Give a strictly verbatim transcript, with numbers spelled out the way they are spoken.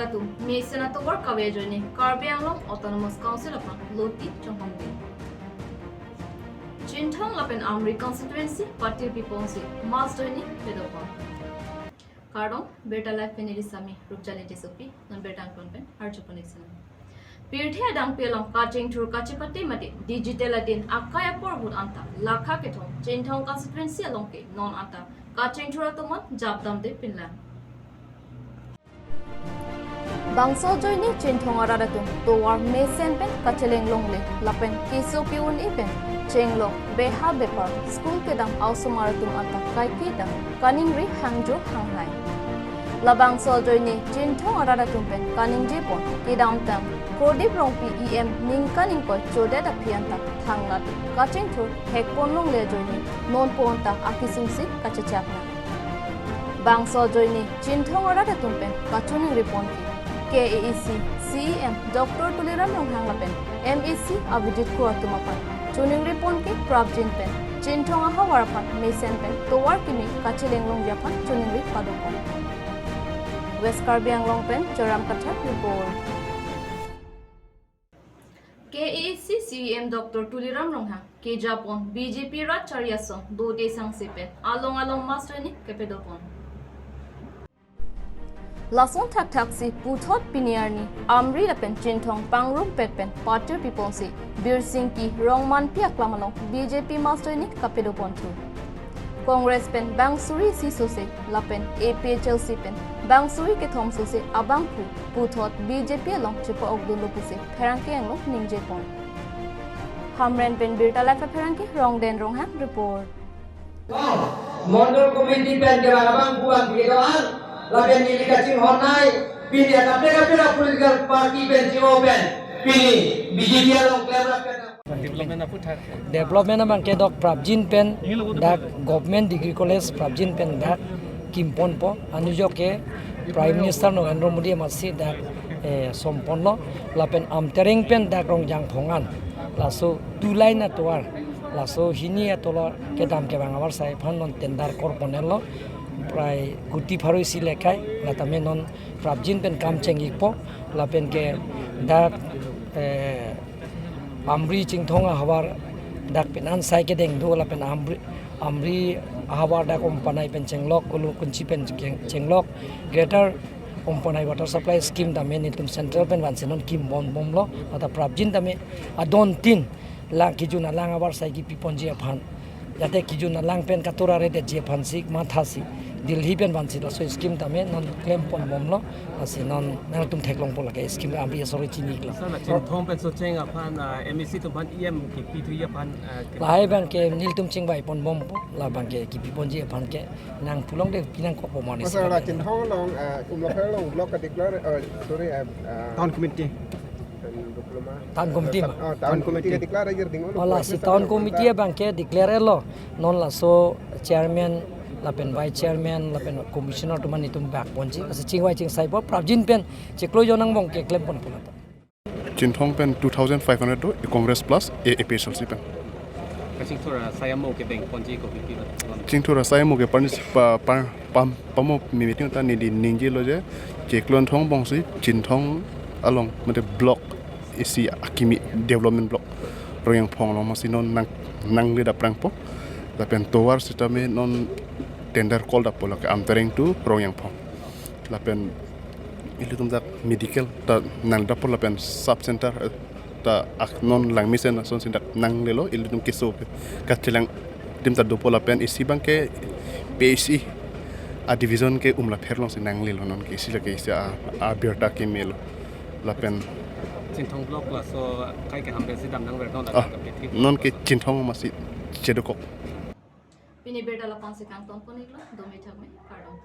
Atum mesen atovar kave ajoine Karbi Anglong Autonomous Council aphan loti chonghongde. Chinthong lapen Amri constituency patirpi ponsi mass joining pedopon. Kardom, Birta Live pen neli Sami Rupjali Tissopi, non birta angklong pen arju pon-ik sinang. Pirthe adangpi along kachingthur kachepate mate digital adin akai apor ahut anta lakha kethom Chinthong constituency along ke non anta kachingthur atum an japdamde pinlang. Bangso ajoine Chinthong arat atum tovar mesen pen kacheleng longle lapen keso ke-un-e pen chenglok, beha bepar, school kedam a-osomar atum anta kaike ta kaningri hangjur hanghai. Labangso ajoine Chinthong arat atum pen kaningjepon kedamtang Prodip Rongpi E M ningkan ingkoi chodet aphi anta thangnat kachingthur hekpon longle ajoine nonpu anta akesung si kachechak nang. Bangso ajoine Chinthong arat atum pen kachoningripon ke K A A C C E M Doctor Tuliram Ronghang lapen M A C Abhijit Kro atum aphan choningripon ke prapjin pen Chinthong ahavar aphan mesen pen tovar kimi kacheleng longji aphan choningri padopon. West Karbi Anglong pen Joram Kathar report. K A A C C E M Doctor Tuliram Ronghang kejapon B J P rat chari asong dote sangse pen along along mass joining kepadopon. Lason thakthak si puthot pini arni Amri lapen Chinthong pangrumpet pen patirpi ponsi Birsingki Rongmanpi aklam along B J P mass joining kapadoponthu. Congress pen bang suri isi sose lapen A P H L C pen bang suri kethom sose abangphu puthot B J P along chepa-okdunlo pusi pherangke angno ningjepon. Hamren pen Birta Live apherangke Rongden Ronghang report. Mondol committee pen kevang abangphu abang kedo-an lapen neli kachinghon nai pini akaprek kaprek a-political party pen chi-o pen pini B J P along klem rap pen. Development aphuthak. Development abangke dak prapjin pen dak Government Degree College prapjin pen dak kimponpo, anujok ke Prime Minister Narendra Modi amatsi dak, eh, somponlo lapen Amtereng pen dak Rongjangphong an laso two lane atovar laso hini atovar kedam kevang avarsai aphan non tender korpon-etlo prai kuti pharo isi lekai, la tame non prapjin pen kam cheng-ikpo lapen ke dak, eh, Amri Chinthong ahavar dak pen an sai kedeng do lapen Amri, Amri ahavar dak Umpanai pen chenglok, Kulu Kunchi pen cheng-, chenglok, Greater Umpanai Water Supply Scheme tame nelitum central pen vansi non kimbom bomlo, ata prapjin tame adon tin lang kejun alang avarsai kipiponji aphan, jate kejun alang pen katura redetji aphan si mathasi Delhi pen vansi laso scheme tame non klempon bomlo, lasi non nangtum theklongpo lake scheme Amri asor chini-iklo. Sir, la Chinthong pen Socheng aphan, ah, M A C atum aphan E M kipithuji aphan, ah, ke- Lahai abangke nelitum chingvaipon bompo, labangke kipiponji aphan ke nangpulongde pinangkokpo mani. Oh, sir, la Chinthong along, ah, Umlapher along block ka-declare, oh, sorry, ah, ah, Town committee. Town committee ma? Oh, town committee ka-declare aja ding. Oh, lasi town committee abangke declare-etlo. Non laso chairman lapen vice chairman lapen commissioner atum an nelitum bak ponji. Lasi chingvai chingsaipo prapjin pen chiklo jon angbong ke klemponpo lata. Chinthong pen two thousand five hundred do, Congress plus A P H L C pen. Kachingthur asai amo kebeng ponji ko kipi ba? Chingthur asai amo ke parnis pa, pa, pam, pamo mi meeting ta neli ningjelo je, Chiklo Thong angbongsi Chinthong along mate block isi akimi development block Rongjangphong along masi non nang, nangle daprangpo. Lapen tovar sitame non tender call dapo lake Amtereng to Rongjangphong. Lapen ilitum dak medical ta nang dapo lapen sub center, eh, ta ak non langmesen asonsi dak nanglelo, ilitum keso ke kachelang tim ta dopo lapen isi abangke P H E a-division ke Umlapher alongsi nanglelo, non ke isi lake isi a, abirta kemelo. Lapen Chinthong block laso kai ke hamre si dam nangver non, ah, non ke Chinthong masi chedokok. Pini birta lapu-an si kangton pon-iklo, dome thakme, kardom.